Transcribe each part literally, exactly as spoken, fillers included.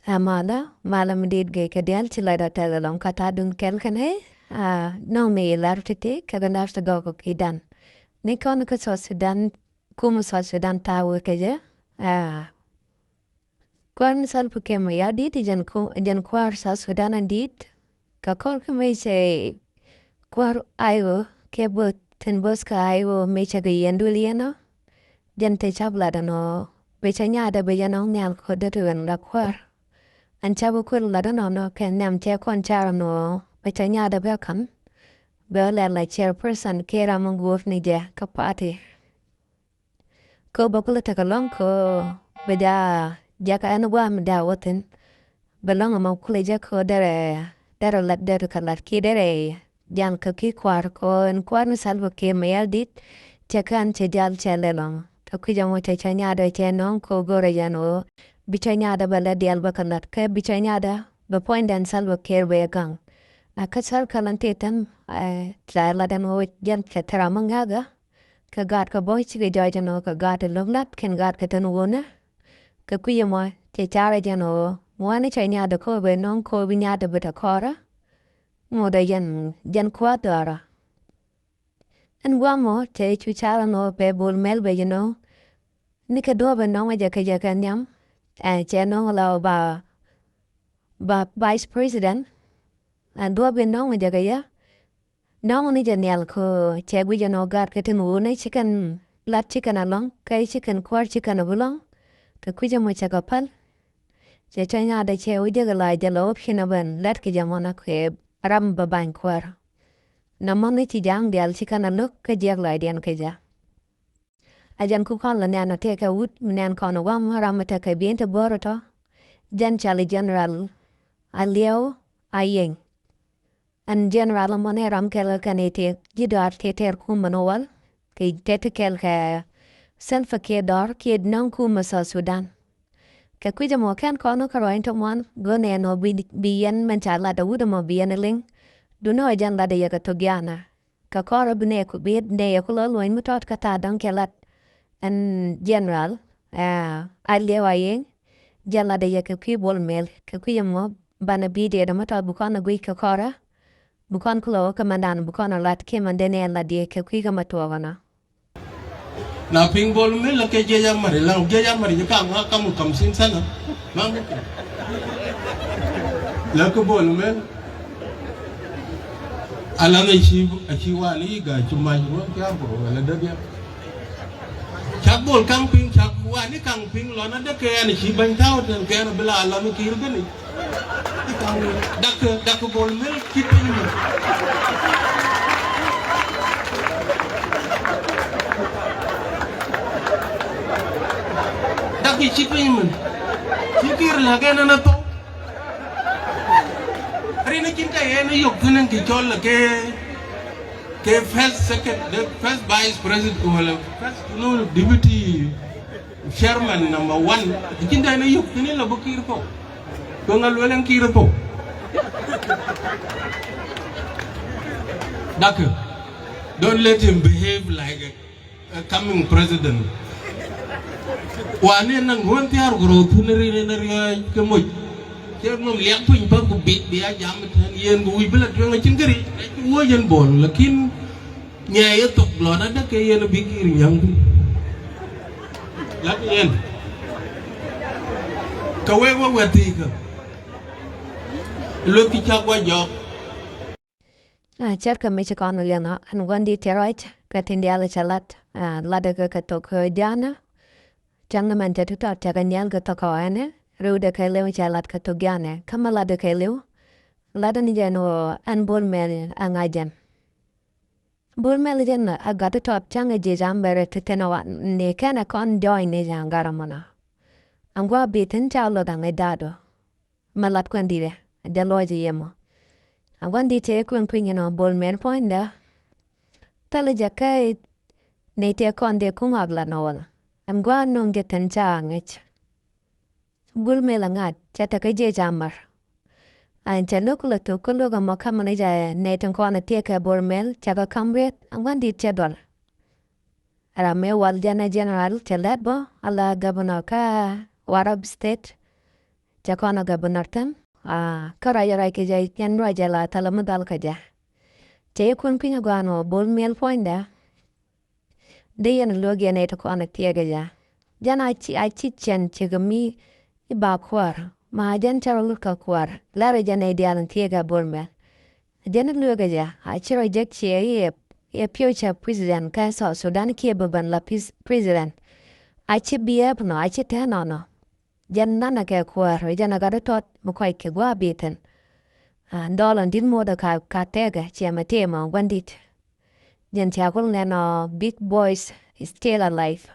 Ɛ malä, malä mi dit gɛ kɛ diaal ci lɔcdä tɛth ɛlɔ̱ŋ kä ta̱a̱ duŋ kɛl kɛn ɛ. Ɛ nɔŋ mi lar ti̱ti̱ kɛ kɛ lar ti gɔk kɛ ki̱dan. Ni kɔn kä South Sudan, kum South Sudan ta̱a̱ wä kɛ jɛ. Ɛ kuäär ni Salva Kiir Mayardit jɛn ku, jɛn kuäär South Sudan an dit. Kɛ kɔr kä mëë cɛ kuäär Ayo kɛ bo̱th tin bo̱th kä Ayo mëë cɛ kɛ yɛn duël yɛn ɔ. Jɛn te cap lat ɛnɔ bɛ cɛ nyaadä bɛ jɛn ɔŋ nhial ko̱dä ti ɣän la kuäär. An cap bɛ kuël lat ɛnɔ nɔ kɛ nhiam cɛ kɔn car ɛnɔ bɛ cɛ nyaadä bɛ ka̱n. Bɛ ɔ lɛl la chairperson kɛ ram mi guɔ̱ɔ̱r ni jɛ kä party. Kɛ ɣöö bɛ kulɛ tekɛ lɔ̱ŋ kɛ ɣöö bɛ ja, jakä ɛn gua̱a̱m mi da̱a̱ wä thi̱n. Bɛ lɔ̱ŋ ɛmɔ kulɛ jɛ kɛ ɣöö derɛ, derɛ lat derɛ kɛ lat kiɛ derɛ jal kɛ ki kua̱r kɛ ɣöö ɛn kua̱r ni Salva Kiir Mayardit. Cɛ kän cɛ jal cɛ lɛ lɔ̱ŋ kɛ kui̱c ɛmɔ cɛ cɛ nyaadɛ cɛ nɔ̱ŋ kɛ ɣöö go̱rɛ jɛn ɣöö bi cɛ nyaadɛ bɛ lɛ diaal bä kɛ lat kɛ bi cɛ nyaadɛ bɛ puɔ̱nydɛn Salva Kiir bɛ gaŋ. A kä thäär kɛ lan tëë tɛm, ɛ, la lat ɛn ɣöö jɛn cɛ thɛr amä ŋa̱kä. Kɛ gaat kɛ bä cikɛ jɔɔc ɛn ɣöö kɛ gaat ɛ lo̱k la̱t kɛn gaat kɛ tän wunä. Kɛ kui̱ ɛmɔ cɛ carɛ jɛn ɣöö ŋuani cɛ nyaatdɛ ko̱o̱p ɛ nɔŋ ko̱o̱p i̱ nyaatdɛ bi te kɔrä. Ŋotdɛ jɛn, jɛn kua̱r dhɔrä. Ɛn gua̱a̱mɔ cɛ cu carɛ ɛn ɣöö pɛ Bol Mel bɛ jɛ nɔŋ. Ni kɛ duɔ̱ɔ̱p ɛ nɔŋ ɛ jɛ kɛ jɛ kɛ nhiam. Ɛ cɛ nɔŋ la ɣöö ba, ba vice president. Ɛ duɔ̱ɔ̱p ɛ nɔŋ ɛ jɛ kɛ jɛ. Nɔŋ ni jɛ nhial kɛ cɛ guic ɛn ɣöö gaat kɛ tin wuni ci kɛn lat ci kɛn a lɔ̱ŋ kɛ ci kɛn kuäär ci kɛn a bi lɔ̱ŋ. Kɛ kui̱c ɛmɔ cɛ kɛ päl. Cɛ cä nyaatdɛ cɛ wä jek la jɛ la option ɛ ben lat kɛ jɛ mɔnä kɛ ram bɛ bany kuäär. Nɔmɔ ni ci ja̱a̱ŋ diaal ci kɛn a lo̱k kä jiɛk lɔcdiɛn kɛ jɛ. A jɛn ku kɔn lɛ nɛn ɔ tëëkɛ wut mi nɛn kɔn ɛ gua̱a̱m ram mi tekɛ bi̱i̱n ti bo̱o̱r ɛ tɔ. Jɛn cɔal i̱ General Alieu Ayeng. Ɛn General ɛmɔ nɛ ram kɛl kɛ kɛn i̱ tëë ji̱ dɔaar tëë tɛɛr kumɛ ni wäl kɛ tɛt ti kɛl kɛ Salva Kiir dɔaar kiɛ nɔŋ kumɛ South Sudan. Kɛ kui̱c ɛmɔ kɛn kɔn kä ruac in te muɔ̱ɔ̱n go̱o̱r nɛ ɛn ɣöö bi, bi yɛn mɛn ca lat ɛ wut ɛmɔ bi yɛn ɛ liŋ. Duundɛ ɣöö jɛn lat ɛ yɛ kɛ thok gia̱a̱nä. Kɛ kɔrɛ bi nɛy ku, bi nɛy yɛ ku lɔ luɔ̱ny mi tɔt kä tha̱a̱ŋ dɔ̱ŋ cɛ lat. Ɛn General, ɛ, Alieu Ayeng, jɛn latdɛ yɛ kɛ kui̱ Bol Mel kɛ kui̱ ɛmɔ banɛ bi dee dɔ̱ŋ mi tɔt bi kɔn ɛ guic kɛ kɔrɛ. Bi kɔn ku lɔ wä kä mɛndan bi kɔn ɛ lat kiɛ mɛn dee nɛy ɛ lat yɛ kɛ kui̱ kä mɛ tuɔɔk ɛnɔ. Na piŋ Bol Mel la kɛ jiɛc amari, la jiɛc amari ji̱ kam, kam kamsin sana. Ma mumkin. La kɛ Bol Mel. Alam a ci, a ci wani iga ci mac ruɔn ki abro wala däk ya. Cak Bol kaŋ piŋ, cak wani kaŋ piŋ lɔna däk kɛ ɛn ci ba̱ny taw tɛn kɛ ɛn bila alam kir gani. Dak, dak Bol Mel ci piny mi. Dak ci piny mi. Ci kir la kɛ nana tho. Rin ci ta yɛn yok thin ki cɔl kɛ, kɛ first, second, the first vice president wala first, you know, deputy chairman number one. Ci ta yɛn yok thin la bu kir tho. Kɛ ŋa luel ɛn kir tho. Dak, don't let him behave like a, a coming president. Wani naŋ ruɔn thiar ku rou thun ri ni na riɔc kɛ moc. Cɛ nom liak piny pa ku bit bia jam tɛn yen ku wi̱c bi la tueŋ a cin kɛ ri. Wuɔc ɛn Bol lakin Nyɛ yɛ thok lɔt adä kɛ yɛn bi kir nyaŋ bi. Lak yɛn. Kɛ wek wä wɛ thi̱i̱kä. Lueth ki cak wä jɔk. A cɛr kɛ mi ci kɔn liɛŋ ɔ ɛn gua̱n di ti ruac kɛ tin diaal cɛ lat. A lat kɛ kɛ thok, ɛ, Diana. Cäŋ ni mɛn cɛ ti tɔt cɛ kɛ nhial kɛ thok ɔ ɛn ɛ riwdɛ kɛ liw cɛ lat kɛ thok Diana kä mi lat kɛ liw. Lat ni jɛn ɣöö ɛn Bol Mel ɛ ŋa̱c jɛn. Bol Mel jɛn a gat ti tɔt cäŋ ɛ jiɛc amɛrɛ ti thin ɛ wa ni kɛn ɛ kɔn jɔɔc ni jɛ aŋ gat ɛmɔnɔ. Aŋ gua̱a̱ bi thi̱n ca loth aŋ ɛ da̱a̱dɔ. Mɛ lat kuɛn di̱t ɛ jɛ lɔc ɛ yɛmɔ. Aŋ gua̱n di̱t tëë kuɛn kui̱ny ɛnɔ Bol Mel puɔ̱nydä. Thilɛ jɛ kä ni tëë kɔn dee kuŋ ak lat nɔ wala. Aŋ gua̱a̱ nuŋ jɛ thi̱n ca ŋäc. Bol Mel a ŋa̱t cɛ tekɛ jiɛc amär. An cɛ lo̱k lɛ thok kä lo̱k ɛmɔ kä mɛn jɛ nɛy tin kɔn a thiek kɛ Bol Mel cɛ kɛ ka̱m riet a ŋuan di̱t cɛ dual. Ram mëë wal jɛn ɛ General cɛ lɛt bä a la governor kä Warrap State. Cɛ kɔn a gabä nɔr thin. Kä ruac ruac kɛ jɛ, yɛn ruac jɛ la thälä mi dhal kɛ jɛ. Cɛ yɛ kun piny a gɔaa nɔ Bol Mel puɔ̱nydɛ. Dee yɛn luek yɛn ɛ ti kɔn a thiɛk kɛ jɛ. Jɛn a ci, a ci cɛn cɛ kɛ mi i̱ ba kuäär. Ma jɛn cɛ rɔ lut kɛ kuäär. Lɛr jɛn ɛ diaal in thiɛk kɛ Bol Mel. Jɛn lueekä jɛ a ci rɔ jek ciɛ iɛ, iɛ future president kä South Sudan kiɛ bɛ ben la president. A ci biɛp nɔ, a ci tɛn nɔ nɔ. Jɛn nanɛ kɛ kuäär, jɛn a gat tɔt mi kɔc kɛ gua̱a̱ bithin. Dɔl in dit muɔdɛ ka, ka tɛkɛ ciɛ mɛ tëë mɔ gua̱n dit. Jɛn cia kul nɛn ɔ big boys is still alive.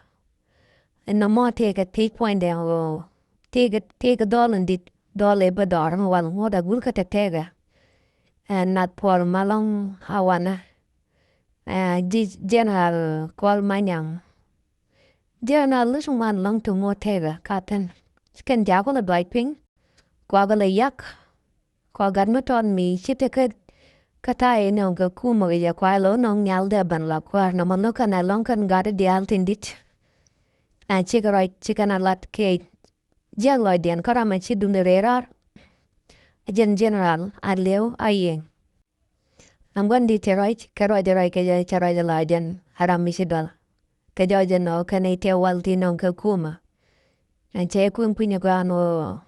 Ɛn nɔmɔ tëëkɛ thiec puɔ̱nydɛ ɣöö tëëkɛ, tëëkɛ dhɔl in dit, dhɔl ëë bä dɔɔr mi wal ŋuɔ̱t a gul kä tɛtɛkɛ. Ɛn nath Puɔl Malɔŋ Awanɛ. Ɛ, ji̱ General Kuɔl Manyaŋ. General Luc Ŋuan Lɔŋ ti ŋuɔ̱t tëëkɛ ka thi̱n. Kɛn jakä lɛ duac piny. Kuakɛ lɛ yak. Kua gat mi tɔt mi ci tekɛ kä ta̱a̱ inɔ kɛ kumä kɛ jɛ kuay lɔ nɔŋ nhial dee ben la kuäär nɔmɔ lo̱k kɛn ɛ lɔ̱ŋ kɛn gat diaal tin dit. Ɛ cikɛ ruac cikɛn a lat kɛ jiɛk lɔcdiɛn kä ram ɛ ci duni rɛy raar. Jɛn General a liɛw a yiëŋ. Ɛn gua̱n dit cɛ ruac kɛ ruac ruac kɛ jɛ cɛ ruac lɔcdiɛn a ram mi ci dual. Kɛ jɔɔc ɛn ɔ kɛn i̱ tëë wal ti nɔŋ kɛ kumä. Ɛn cɛ kui̱n kui̱ny ɛ gɔaa ɛn ɣöö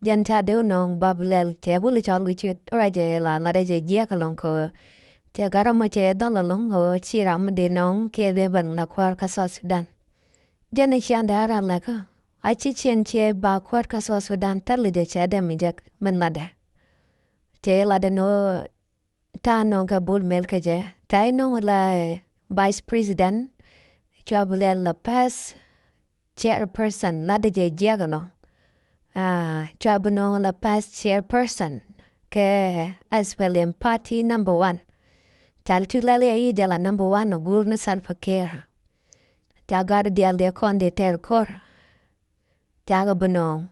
jɛn ca dee wä nɔŋ bap lɛl cɛ wä li cɔl wi̱c ruacɛ la ŋa̱t ɛ cɛ jiɛk ɛlɔ̱ŋ kɛ ɣöö cɛ gat ram mɔ cɛ dhɔl ɛlɔ̱ŋ ɣöö ci ram mi dee nɔŋ kiɛ dee ben la kuäär kä South Sudan. Jɛn ɛ ciaŋdɛ a ran lɛkä a ci ciɛn ciɛ ba kuäär kä South Sudan thil jɛ cɛ dee mi jɛ min latdɛ. Cɛ latdɛ ɛn ɣöö ta̱a̱ nɔŋ kɛ Bol Mel kɛ jɛ. Ta̱a̱ inɔŋ la vice president cua bi lɛl la first chairperson latdɛ jɛ jiɛk ɛnɔ. Cua bi nɔŋ la first chairperson kɛ S P L M party number one. Cal ti lɛl yɛ yi jɛ la number one ɔ guur ni Salva Kiir. Ca gat diaal dee kɔn dee tɛr ko̱r. Cakɛ bi nɔɔŋ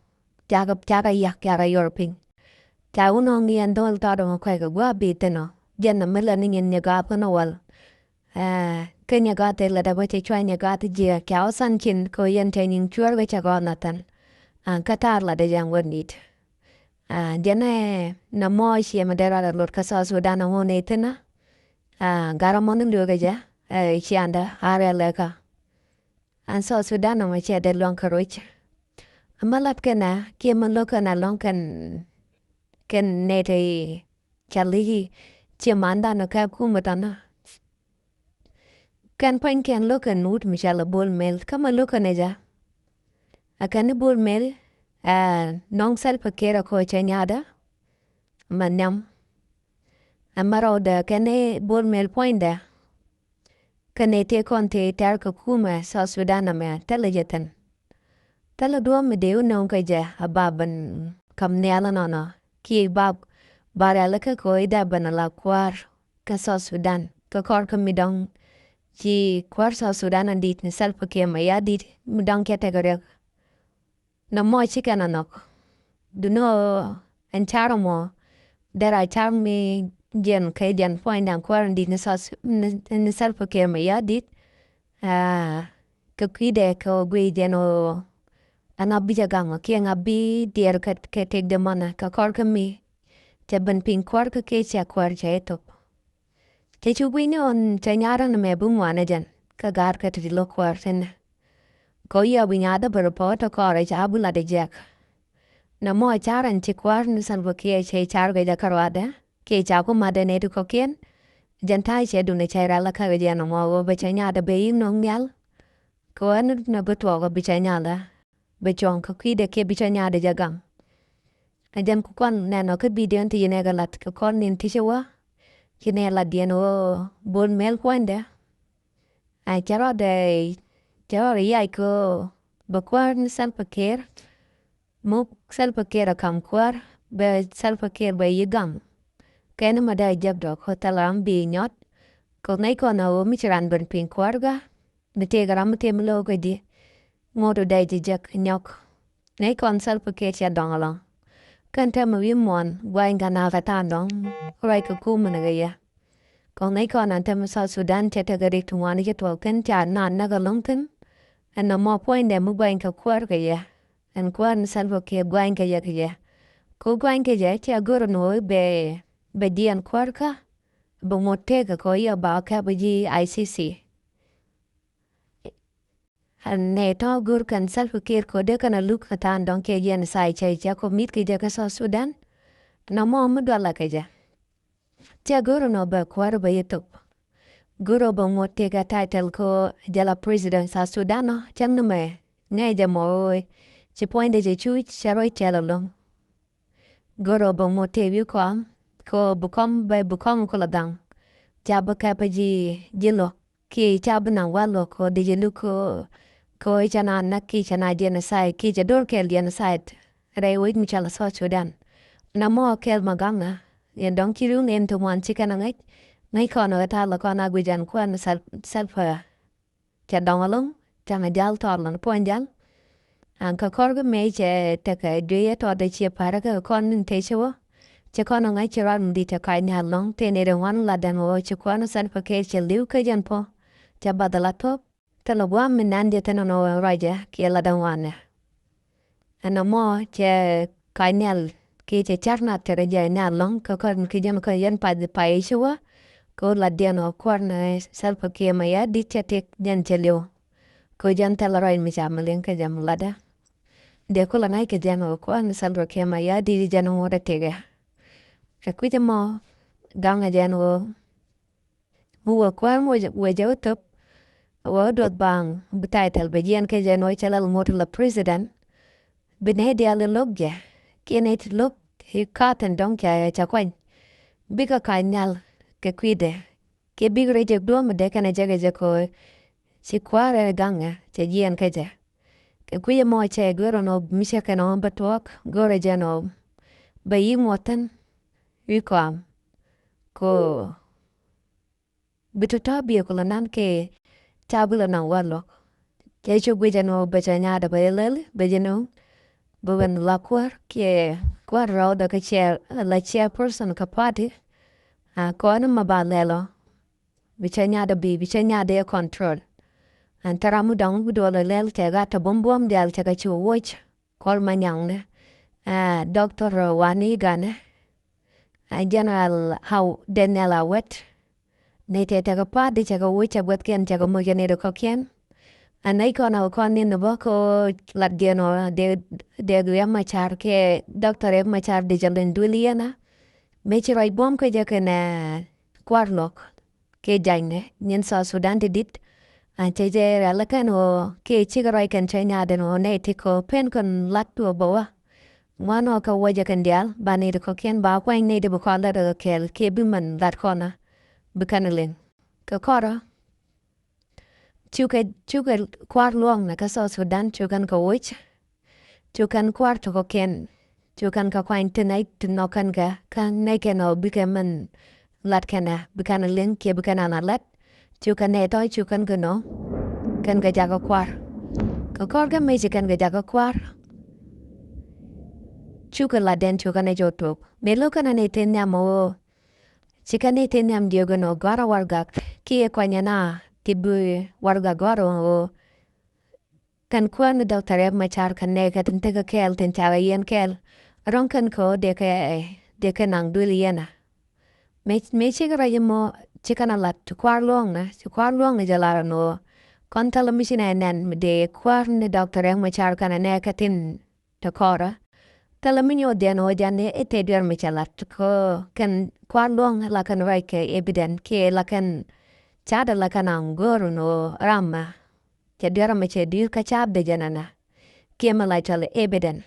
cakɛ cakɛ yak cakɛ yɔr piny. Ca wä nɔɔŋ ni ɛn dhɔl tɔt ɛmɔ kuɛkɛ gua̱a̱ bi thi̱n ɔ jɛn nɔ mi lɛ ni nyin nyɛ gath kä ni wäl. Kä nyɛ gath ɛ lɛ dɛ bä cɛ cuay nyɛ gath jiɛ ca wä than cin kɛ yɛn cɛ nyin cuäär kɛ cɛ gɔn a than. Kä taar lɛ dɛ jɛn wä nit. Jɛn ɛ nɔ mɔ ciɛ mi dee rat a lot kä South Sudan ɛ ŋun ɛ thi̱n ɛ. Garɛ mɔ ni lueek ɛ jɛ ciandɛ a rɛl ɛ kä. Ɛn South Sudan ɛmɔ cɛ dee luaŋ kä roc. Ɛmɛ lat kɛn ɛ kiɛ mɛ lo̱k kɛn ɛ lɔ̱ŋ kɛn kɛn nɛy te cali̱ki ciɛ mandan ɔ kɛ kumɛ tɔnä. Kɛn puɔ̱ny kɛn lo̱k kɛn wut mi cɔal ɛ Bol Mel kä mɛ lo̱k kɛn ɛ jɛ. Ɛ kɛn ni Bol Mel ɛ nɔŋ Salva Kiir ɛ kɔ cɛ nyaatdä. Mɛ nhiam ɛmɛ rɔwdɛ kɛn ni Bol Mel puɔ̱nydɛ. Kä nɛy tëë kɔn tëë tɛ̈r kɛ kumɛ South Sudan ɛmɛ thilɛ jɛ thi̱n. Thilɛ duɔ̱ɔ̱p mi dee wä nööŋ kɛ jɛ a ba ben ka̱m nhial ɛnɔnɔ kiɛ ba ba rɛl kä kɛ ɣöö i̱ dee ben ala kuäär kä South Sudan kɛ kɔr kä mi dɔ̱ŋ ci kuäär South Sudan a di̱t ni Salva Kiir Mayardit mi dɔ̱ŋ cɛ tekɛ riɛk. Nɔmɔ ci kɛn a nhɔk. Duŋni ɣöö ɛn car ɛmɔ derɛ a car mi jiɛn kɛ jiɛn puɔ̱nydan kuäär in di̱t ni South ni Salva Kiir Mayardit. Kɛ kui̱dɛ kɛ ɣöö guiy jiɛn ɣöö ɛŋa bi jɛ gaŋ ɔ kiɛ ɛŋa bi diɛɛr kɛ tëkdɛ mɔnɛ kɛ kɔr kä mi cɛ ben piny kuäär kä kɛ cɛ kuäär cɛ ithop. Cɛ cu gui̱ni ɣän cɛ nya̱a̱r ɛn ɛmɛ bi ŋuan ɛ jɛn kä ga̱a̱r kä ti ti lo̱k kuäär thi̱n. Kɛ ɣöö yɛ bi nya̱a̱r däbär pɔ̱ tä kɔrɛ ca bi lat ɛ jiɛk. Nɔmɔ car ɛn ci kuäär ni Salva Kiir cɛ car kɛ jɛ kä ruaadɛ kiɛ ca ku mat ɛ nɛy ti kɔ̱kiɛn. Jɛn ta̱a̱ cɛ dun ɛ cɛ rɛl ɛ kä kɛ jɛ nɔmɔ ɣöö bɛ cɛ nya̱a̱r däbär i̱ nɔŋ nhial. Kɛ ɣöö ɛn ni bi tuɔɔk ɛ bi cɛ nya̱a̱r dä. Bɛ cuɔ̱ŋ kɛ kui̱dɛ kiɛ bi cä nyaatdɛ jɛ gaŋ. Ɛ jɛn ku kɔn nɛnɔ kä bidio in ti yinɛ kɛ lat kɛ kɔn nin ti ci wä. Ci nɛ lat diɛn ɣöö Bol Mel puɔ̱nydɛ. Ɛ cɛ rɔɔdɛ cɛ rɔɔdɛ yac kɛ ɣöö bɛ kuäär ni Salva Kiir. Muk Salva Kiir ɛ ka̱m kuäär bɛ Salva Kiir bɛ yi gaŋ. Kɛn mɛ dee jɛp dɔk kä thil ram bi nyɔt. Kɛ ŋäc kɔn ɛ ɣöö mi ci ran ben piny kuäär kä. Ni tëëkɛ ram mi tëë mi lo̱o̱ kä ji̱ ŋot ɔ dee ji̱ jek nyɔk. Nɛy kɔn Salva Kiir cɛ dɔŋ ɛlɔ̱ŋ. Kɛn tɛmɛ wi̱i̱ muɔ̱ɔ̱n gua̱a̱ny kɛ na̱a̱k kɛ ta̱a̱ dɔ̱ŋ ruac kɛ kum min kɛ yɛ. Kɔn nɛy kɔn an tɛmɛ South Sudan cɛ tekɛ rik ti ŋuan cɛ tuɔɔk thi̱n ca naan näk ɛlɔ̱ŋ thi̱n. Ɛn nɔmɔ puɔ̱nydɛ mi gua̱a̱ny kɛ kuäär kɛ yɛ. Ɛn kuäär ni Salva Kiir guany kɛ jɛ kɛ jɛ. Kɛ guany kɛ jɛ, cɛ go̱r ni wä bɛ, bɛ jiɛn kuäär kä bɛ ŋot tëëkɛ kɛ wä yɛ ba kɛ bɛ ji̱ I C C. Ɛn nɛ tɔ̱ go̱r kɛn Salva Kiir kɛ wä dee kɛn a luk kɛ tha̱a̱ŋ dɔ̱ŋ kɛ jiɛn tha̱a̱ŋ cɛ cɛ kɔ mi̱t kɛ jɛ kä South Sudan. Nɔmɔ mi dualɛ kɛ jɛ. Cɛ go̱r nɔ bɛ kuäär bɛ yɛ thop. Go̱r bɛ ŋot tëëkɛ title kɛ jɛ la president South Sudan ɔ, cäŋ ni mɛ ŋäc jɛ mɔ ɣöö ci puɔ̱nydɛ jɛ cuc cɛ rɔy cɛl ɛlɔ̱ŋ. Go̱r bɛ ŋot tëëk wi̱i̱ kɔam kɛ bi kɔm bɛ bi kɔm kulɛ gaŋ. Ca bɛ kɛpɛ ji̱ ji̱ lɔ kiɛ ca bi naŋ wal lɔ kɛ di jɛ luk kɛ kɛ cɛ na näk kiɛ cɛ na genocide kiɛ cɛ do̱r kɛɛl genocide rɛy wec mi cɔal South Sudan. Nɔmɔ kɛɛl ma gaŋ ɛ yɛn dɔ̱ŋ ci riw ŋɛn ti muan ci kɛn a ŋäc. Ŋäc kɔn ɛ ta̱a̱ lɛ kɔn a guic ɛn kuɛn Sal- Salva. Cɛ dɔŋ ɛlɔ̱ŋ cäŋ ɛ jal tɔɔr lɔn puɔ̱ny jal. Ɛn kä kɔr kä mëë cɛ tekɛ juey ɛ tɔɔt ɛ ciɛ pa̱rä kä kɔn ni te cɛ wä. Cɛ kɔn ɛ ŋa̱c ci ruan mi di cɛ ka̱c ni alɔ̱ŋ tëë ni ri ŋuan lat dɛn wä ci kuan ɛ Salva Kiir cɛ li̱w kä jɛn puɔ̱. Cɛ bath ɛ la thuɔ̱p. Thilɛ gua̱a̱m mi nan jɛ thin ɛn ɣöö ruacɛ kiɛ lat ɛn wanɛ. Ɛn ɛmɔ cɛ ka̱c nhial kiɛ cɛ ca̱r nath cɛ rɔ jɛ nhial lɔ̱ŋ kä kɔn ki jɛn kä yɛn path pay ci wä. Kɛ ɣöö lat diɛn ɣöö kuäär ni Salva Kiir Mayardit cɛ tik jɛn cɛ li̱w. Kɛ ɣöö jɛn thilɛ ruac mi ca mi liŋ kä jɛ mi latdä. Dee kulɛ ŋa̱c kɛ jɛn ɣöö kuäär ni Salva Kiir Mayardit jɛn ŋot ɛ tikɛ. Kɛ kui̱c ɛmɔ gaŋɛ jɛn ɣöö mi wä kuäär mi wä jɛ wä thop. Wä duɔth baŋ bi title bɛ jiɛn kɛ jɛ nɔ cɛ lɛl ŋot la president. Bi nɛ diaal i̱ lo̱k jɛ kiɛ nɛ ti lo̱k i̱ ka̱thin dɔ̱ŋ ca ca kuany. Bikɛ ka̱ny nhial kɛ kui̱dɛ kiɛ bik rɛy jɛ duɔ̱ɔ̱m mi dee kɛnɛ jɛ kɛ jɛ kɛ ɣöö ci kuäärɛ gaŋɛ cɛ jiɛn kɛ jɛ. Kɛ kui̱ ɛmɔ cɛ go̱rɛ nɔ mi cɛ kɛn ɔ bä tuɔɔk go̱rɛ jɛ nɔ bä yi̱ muɔthin wi̱i̱ kɔam. Ko bi tɔ̱tɔ̱ biɛ kulɛ nan kɛ ca bi lɛ naŋ wal luɔk. Cɛ cu guic ɛn ɣöö bɛ cɛ nyaatdɛ bɛ lɛl bɛ jɛ nöŋ bɛ wɛn la kuäär kiɛ kuäär rɔɔdɛ kä chair la chairperson kä party. A kɔn ma ba lɛl ɔ bi cɛ nyaatdɛ bi bi cɛ nyaatdɛ control. Ɛn thɛram mi dɔŋ bi duɔl lɛl cɛ gat tɛ buɔ̱m buɔ̱m diaal cɛ kɛ ci woc. Kɔr ma nyaŋnɛ. Ɛ doctor Wani Ganɛ. Ɛ General Haw Daniel Awet. Nɛy tɛ tekɛ pa̱a̱t di cɛ kɛ woc cɛ guäthkiɛn cɛ kɛ moc kɛ nɛy ti kɔ̱kiɛn. Ɛ nɛy kɔn ɛ kɔn ni ni bä kä lat giɛn ɔ dee dee Riɛk Macar kɛ doctor Riɛk Macar di jɛ leny duël yɛn ɛ. Mëë ci ruac buɔ̱m kä jɛ kɛn ɛ kua̱r luɔk. Kɛ jany ni nyin South Sudan ti dit. An cɛ jɛ rɛl kɛn ɣöö kɛ cikɛ ruac kɛn cɛ nyaatdɛn ɣöö nɛy ti kɔ pen kɛn lat tuɔ bä wä. Ŋuan ɣöö kɛ wä jɛ kɛn diaal ba nɛy ti kɔ̱kiɛn ba kuany nɛy ti bi kɔn lat ɣöö kɛɛl kɛ bi mɛn lat kɔn ɣä bi kɛn liŋ. Kɛ kɔrä cukɛ cukɛ kua̱r luɔ̱ŋnɛ kä South Sudan cukɛn kɛ woc. Cu kɛn kua̱r ti kɔ̱kiɛn cu kɛn kɛ kuany ti nɛy ti nhɔk kɛn kɛ kä nɛy kɛn ɔ bikɛ min lat kɛn ɛ bi kɛn ɛ liŋ kiɛ bi kɛn ɛ na lat. Cu kɛn nɛy tɔ̱ cu kɛn kɛ nɔ kɛn kɛ jakä kua̱r. Kɛ kɔr kɛ mëë ci kɛn kɛ jakä kua̱r. Cu kɛ lat dɛn cu kɛn ɛ jɔw tok mëë lo̱k kɛn ɛ nɛy ti nhiam ɛ ɣöö ci kɛn nɛy ti nhiam jiök ɛn ɔ gɔ̱a̱r ɛ warɛgak kiɛ kuany ɛ na ti bi warɛgak gɔ̱a̱r ɛ ɣöö Kɛn kuäär ni Doctor Riɛk Macar kɛn nɛɛkɛ tin tekɛ kɛɛl tin cakɛ yɛn kɛɛl. Rɔ̱ŋ kɛn kɛ ɣöö dee kɛ dee kɛ naŋ duël yɛn ɛ. Mëë mëë cikɛ ruac ɛmɔ ci kɛn ɛ lat ci kua̱r luɔ̱ŋnɛ ci kua̱r luɔ̱ŋnɛ jɛ lar ɛn ɣöö kɔn thilɛ mi ci nɛ nɛn mi dee kuäär ni Doctor Riɛk Macar kɛn ɛ nɛɛkɛ tin te kɔrä. Thilɛ mi nyuɔth jɛn ɣöö jɛn i̱ tëë duer mi cɛ lat kɛ kɛn kua̱r luɔ̱ŋ la kɛn ruac kɛ evidence kiɛ la kɛn ca̱dɛ la kɛn a go̱o̱r ɛn ɣöö ram mɛ cɛ duer mi cɛ dui̱r kä ca̱dɛ jɛn ɛnɛ kiɛ mi la cɔl evidence.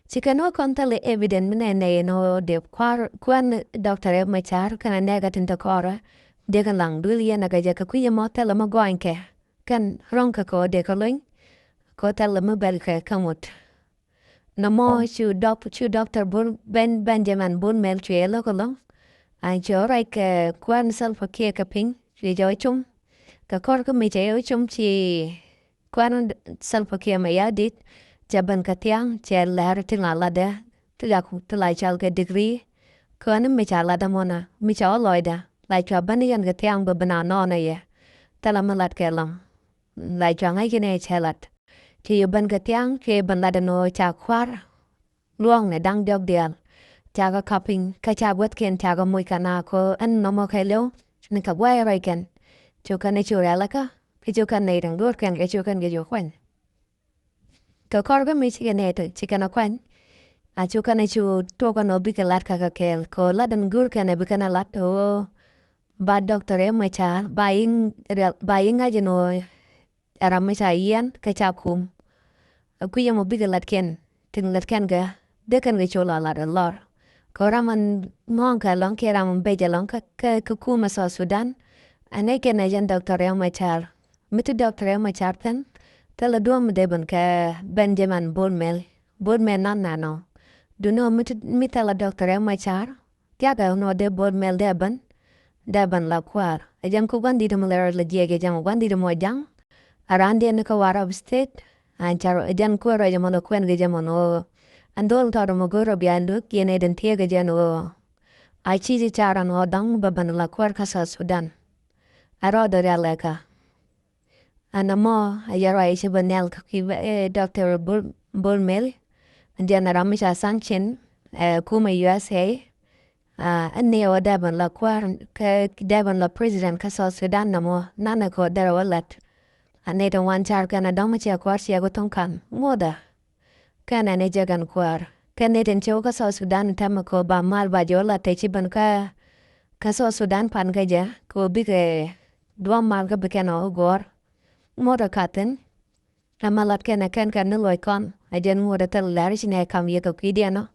Ci kɛn ɣöö kɔn thilɛ evidence mi nɛn nɛy ɛn ɣöö dee kua̱r kuɛn Doctor Riɛk Macar kɛn ɛ nɛɛkɛ tin te kɔrä dee kɛ laŋ duël yɛn ɛ kɛ jɛ kɛ kui̱ ɛmɔ thilɛ mi gɔɔnykɛ. Kɛn rɔ̱ŋ kɛ kɛ ɣöö dee kɛ lony kɛ ɣöö thilɛ mi bɛl kɛ kä ŋot. Nɔmɔ cu dɔk cu Doctor Bol Ben Benjamin Bol Mel cuɛ lo̱k ɛlɔ̱ŋ. An cuɛ ruac kɛ kuäär ni Salva Kiir kɛ piny cuɛ jɛ ɣä cum. Kɛ kɔr kä mi cɛ ɣä cum ci kuäär ni Salva Kiir Mayardit cɛ ben kɛ thia̱a̱ŋ cɛ lɛr ti ŋa̱ latdɛ ti la ti la cɔal kɛ degree. Kɛ ɣän mi ca latdä mɔnä mi ca ɣä lɔcdä la cua ben yɛn kɛ thia̱a̱ŋ bɛ ben a nɔɔnɛ yɛ. Thilɛ mi lat kɛ ɛlɔ̱ŋ la cua ŋa̱c kɛn ɛ cɛ lat. Ci yɛ ben kɛ thiaŋ, ci yɛ ben lat ɛn ɣöö ca kua̱r luɔ̱ŋ ni da̱ŋ diɔ̱k diaal. Ca kɛ kap piny, kä ca guäthkiɛn ca kɛ moc kɛ na kɛ ɣöö ɛn nɔmɔ kɛɛliw ni kɛ guay rɔy kɛn. Cu kɛn ɛ cu rialikä, kä cu kɛn nɛy tin go̱o̱r kɛn kɛ cu kɛn kɛ cu kuany. Kɛ kɔr kä mi cikɛ nɛy ti, ci kɛn ɛ kuany. A cu kɛn ɛ cu tuɔk kɛn ɣöö bikɛ lat kä kɛ kɛɛl. Kɛ ɣöö lat ɛn go̱o̱r kɛn ɛ bi kɛn ɛ lat ɣöö ba Doctor Riek Machar, ba yi̱, ba yi̱ ŋa̱c ɛn ɣöö ɛ ram mi ca yiɛn kä ca kum. Ɛ kui̱c ɛmɔ bikɛ lat kɛn, tin lat kɛn kɛ, dee kɛn kɛ col a lat ɛ lɔr. Kɛ ram ɛn ŋɔ̱ɔ̱ŋ kɛ lɔ̱ŋ kiɛ ram ɛn bec ɛlɔ̱ŋ kä, kä, kä kumɛ South Sudan. Ɛ nɛy kɛn ɛ jɛn Doctor Riek Machar. Mi ti Doctor Riek Machar thi̱n, thilɛ duɔ̱ɔ̱p mi dee ben kɛ Benjamin Bol Mel. Bol Mel nan nan ɔ. Duundɛ ɣöö mi ti, mi thilɛ Doctor Riek Machar, thia̱kɛ nɔ dee Bol Mel dee ben, dee ben la kuäär. Ɛ jɛn ku gua̱n di̱t mɔ lɛ rɔ la jiɛk ɛ jɛn ku gua̱n di̱t mɔ ja̱ŋ. A raan diɛn kä Warrap State, an car ɛ jɛn ku rɔ jɛ mɔ lɛ kuɛn kɛ jɛ mɔ nɔ. An dhol tɔt mɔ go̱r rɔ bia luek yɛn ɛ den thiee kɛ jɛn ɣöö a ci jɛ car an ɣöö dɔ̱ŋ bɛ ben la kuäär kä South Sudan. A rɔ dɔ rial ɛ kä. Ɛn ɛmɔ a yɛ ruac ci bä nhial kä kui̱ bä, eh, Doctor Bol, Bol Mel. Ɛn jɛn ɛ ram mi ca sanction, eh, kumɛ U S A. Ah, ɛn ni ɛ wä dee ben la kuäär, kɛ dee ben la president kä South Sudan nɔmɔ, nanɛ kɛ wä derɛ wä lat. Ɛn ni ti wan car kɛn ɛ dɔ̱ŋ mi ciɛ kuäär ciɛ ku thoŋ kan. Ŋuɔ̱thɛ. Kɛn ɛn ɛ jɛ kɛn kuäär. Kɛn ni tin ci wä kä South Sudan tɛmɛ kɛ wä ba mal ba jɛ wä lat tɛ ci ben kä, kä South Sudan pan kä jɛ, kɛ wä bikɛ duɔ̱ɔ̱m mal kä bi kɛn ɔ gɔ̱r. Ŋuɔ̱t ɛ ka̱thin. Ɛmɛ lat kɛn ɛ kɛn kɛn ni luɔc kɔn. Ɛ jɛn ŋuɔ̱t ɛ thil lɛr ci nɛ kam yɛ kɛ kui̱diɛn ɔ.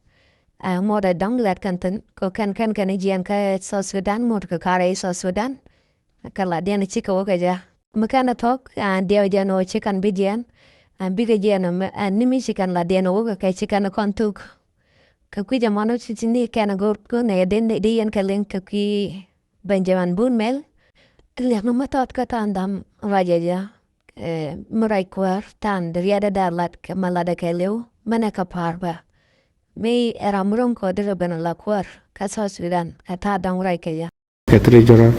Ɛ ŋuɔ̱t ɛ dɔ̱ŋ lɛt kɛn thi̱n. Kɛ kɛn kɛn kɛn jiɛn kä South Sudan, ŋuɔ̱t kɛ karɛ i̱ South Sudan. Kɛ latdiɛn cikɛ wä kɛ jɛ. Mi kɛn ɛ thɔk, an diɛw jɛn ɣöö ci kɛn bi jiɛn. An bikɛ jiɛn ɔ, mi, an ni mi ci kɛn latdiɛn ɛ wä kɛ kɛ ci kɛn ɛ kɔn thuk. Kɛ kui̱ jɛ mɔn ɔ ci, ci ni kɛn ɛ go̱r, go̱r nɛ yɛ den, den yɛn kɛ liŋ kɛ kui̱ Benjamin Bol Mel. Liak mi ma thɔt kä than dham ruacɛ jɛ. Eh, mi ruac kuäär than riɛt ɛ dee lat kɛ ma lat ɛ kɛ liw. Mɛnɛ kɛ pa̱a̱r bä. Mi ɛ ram mi ro̱ŋ kɔ derɛ ben la kuäär kä South Sudan. Ɛ tha̱a̱ dɔ̱ŋ ruac kɛ jɛ. Secretary General,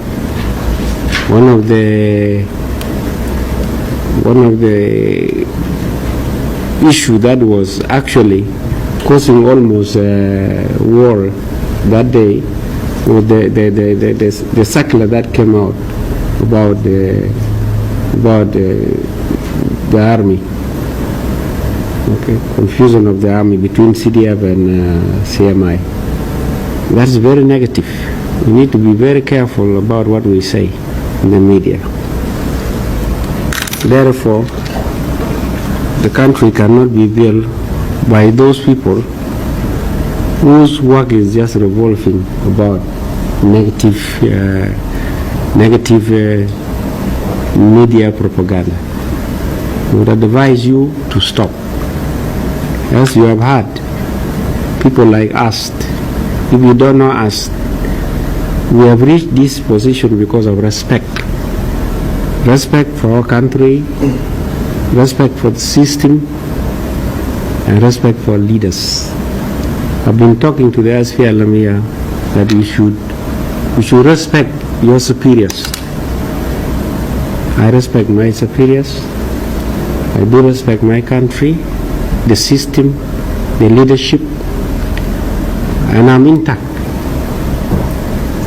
one of the, one of the issue that was actually causing almost, uh, war that day was the, the, the, the, the, the circular that came out about the, about the, the army. Okay, confusion of the army between C D F and, uh, C M I. That's very negative. We need to be very careful about what we say in the media. Therefore, the country cannot be built by those people whose work is just revolving about negative, uh, negative, uh, media propaganda. I would advise you to stop. As you have heard, people like us, if you don't know us, we have reached this position because of respect. Respect for our country, respect for the system, and respect for leaders. I've been talking to the S P L M here that we should, we should respect your superiors. I respect my superiors. I do respect my country, the system, the leadership, and I'm intact.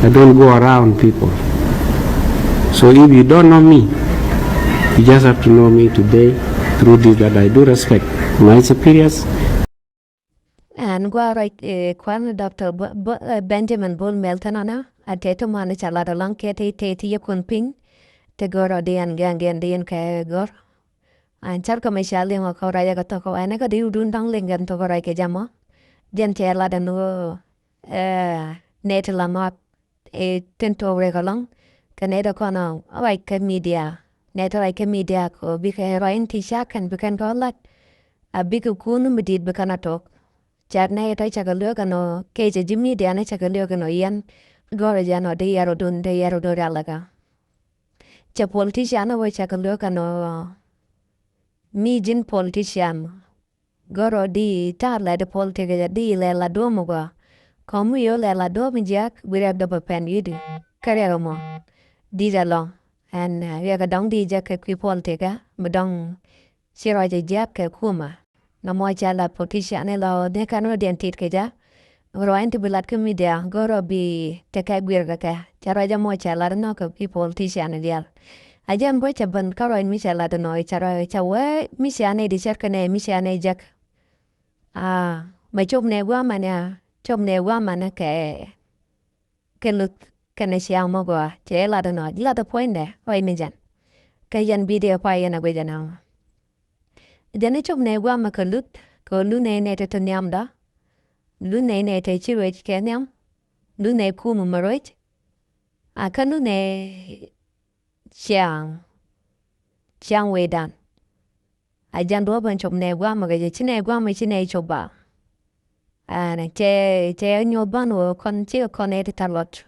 I don't go around people. So if you don't know me, you just have to know me today through this, that I do respect my superiors. Ɛn gua̱a̱ ruac, eh, kuan Doctor Bo-, Bo-, eh, Benjamin Bol Mel thin ɔnä, a tëë ti man ca lat alɔŋ kɛ tëë tëë ti yɛ kun piny. Ti gör ɔ di ɛn gɛn gɛn di ɛn kɛ gör. Ɛn cär kɛ mɛ ca liŋ ɔ kɛ ruac ɛ kɛ thok ɔ ɛn ɛ kɛ di wudun da̱ŋ liŋ gɛn thok ɔ ruac kɛ jam ɔ. Jɛn cɛ lat ɛn ɣöö, eh, nɛ ti la nhɔak. Ɛ tin tuɔɔk rɛk alɔŋ kɛ nɛy ti kɔn ɔ ruac kä midia. Nɛy ti ruac kä midia kɛ ɣöö bikɛ ruac in ti ca kɛn bi kɛn kɛ ɣä lat. A bikɛ kun mi di̱i̱t bi kɛn a tuɔɔk. Cat nɛy tɔ cakɛ lueek ɛn ɣöö kecɛ ji̱ midia ni cakɛ lueek ɛn ɣöö yɛn gɔ̱rä jɛ ɛn ɣöö dee yɛr ɣöö dun dee yɛr ɣöö dun rialikä. Cɛ politician ɣöö cakɛ lueek ɛn ɣöö mi ji̱n politician. Gör ɔ di ta̱a̱ lɛt di politik jɛ di lɛ la duɔ̱ɔ̱m gɔaa. Kɔm mi yio̱ lɛ la duɔ̱ɔ̱m jiäk wi̱i̱ rɛk dɔ̱p ɛ pɛn yi̱t di. Kä riɛk ɛmɔ di̱t ɛlɔ̱ŋ ɛn, eh, riɛk ɛ dɔ̱ŋ di jɛ kɛ kui̱ politik ɛ mi dɔ̱ŋ ci ruac ɛ jiäk kɛ kumɛ. Nɔmɔ cɛ lat politician ni lɔ ni kɛn rɔ diɛn tit kɛ jɛ. Ruac in ti bi lat kä media go̱rɔ bi tekɛ guir kɛ kɛ. Cɛ ruac ɛmɔ cɛ lat inɔ kɛ pi politician diaal. A jɛn bä cɛ ben kä ruac mi cɛ lat inɔ cɛ ruac cɛ wee mi cia nɛy di cɛr kɛ nɛy mi cia nɛy jek. Aa, mɛ cop nɛy guamɛ ni a cop nɛy guamɛ ni kɛ kɛ luth kɛnɛ ciaŋ mɔ gɔaa cɛ lat inɔ lat puɔ̱nydɛ ruac ni jɛn. Kɛ jɛn video pa yɛn a guic ɛnɛ. Jɛn i̱ cop nɛy guamɛ kɛ luth kɛ luth nɛy nɛy te te nhiamdä. Luth nɛy nɛy te ci ruec kɛ nhiam. Luth nɛy kumɛ mɛ ruec. A kä luth nɛy ciaŋ ciaŋ wecdan. A jɛn duɔ̱ɔ̱p ɛn cop nɛy guamɛ kɛ jɛ ci nɛy guamɛ ci nɛy cop ba. Ɛn cɛ cɛ nyuɔth ban wä kɔn ci kɔn nɛy ti tar luɔt.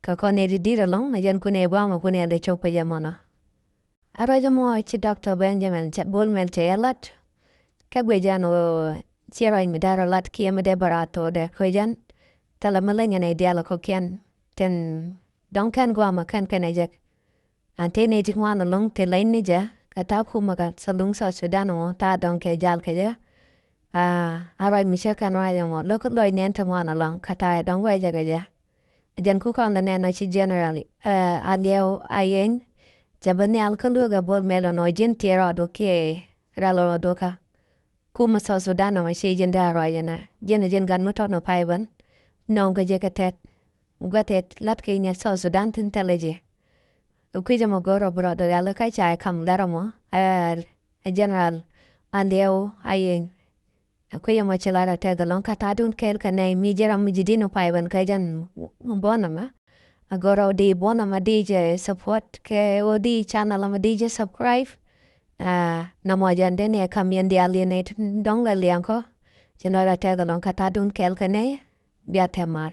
Kɛ kɔn nɛy ti di̱t ɛlɔ̱ŋ a jɛn kun nɛy guamɛ kun nɛy ti cop kɛ jɛ mɔnɔ. A ruac ɛmɔ ci Doctor Benjamin cɛ Bol Mel cɛ yɛ lat. Kɛ guic ɛn ɣöö ci ruac mi dee rɔ lat kiɛ mi dee bä rɔ a thokdɛ kuec ɛn. Thilɛ mi leny ɛn ɛ diaal ɛ kɔ̱kiɛn tin dɔ̱ŋ kɛn guamɛ kɛn kɛn ɛ jek. An tëë nɛy ti ŋuan ɛlɔ̱ŋ ti leny ni jɛ kɛ ta̱a̱ kumɛ kɛ thilɛ luŋ South Sudan ɛmɔ ta̱a̱ dɔ̱ŋ kɛ jal kɛ jɛ. A ruac mi cɛ kɛn ruac ɛmɔ lo̱k luɔc nɛn ti ŋuan ɛlɔ̱ŋ kɛ ta̱a̱ dɔ̱ŋ ruac jɛ kɛ jɛ. Jɛn ku kɔn lɛ nɛn ɔ ci general Aliɛw Ayeny. Cɛ bä nhial kä lueek ɛ Bol Mel ɔ nɔ ji̱n tiɛɛr rɔɔdu kiɛ rɛl rɔɔdu kä. Kumɛ South Sudan ɔ ci ji̱n dee a ruac ɛnɛ ji̱n ji̱n gat mi tɔt nɔ pay bän. Nɔŋ kɛ jɛ kɛ tɛt guɛ tɛt lat kɛ nyɛ South Sudan tin thɛlɛ jɛ. Kui̱c ɛmɔ go̱r rɔ bi rɔɔdu rial kä ca ɛ kam lɛr ɛmɔ ɛ general Aliɛw Ayeny. Kui̱ ɛmɔ ci lat a tɛth ɛlɔ̱ŋ kä ta̱a̱dun kɛɛl kɛ nɛy mi ji̱ ram mi ji̱ di̱n pay bän kɛ jɛn buɔ̱n ɛmɛ. A gɔr ɔ di buɔ̱n ɛmɛ di jɛ support kɛ ɔ di channel ɛmɛ di jɛ subscribe. Nɔmɔ jɛn den yɛ kam yɛn diaal yɛn nɛy dɔ̱ŋ lɛ liɛŋ kɔ. Ci lat a tɛth ɛlɔ̱ŋ kä ta̱a̱dun kɛɛl kɛ nɛy bia tɛm mar.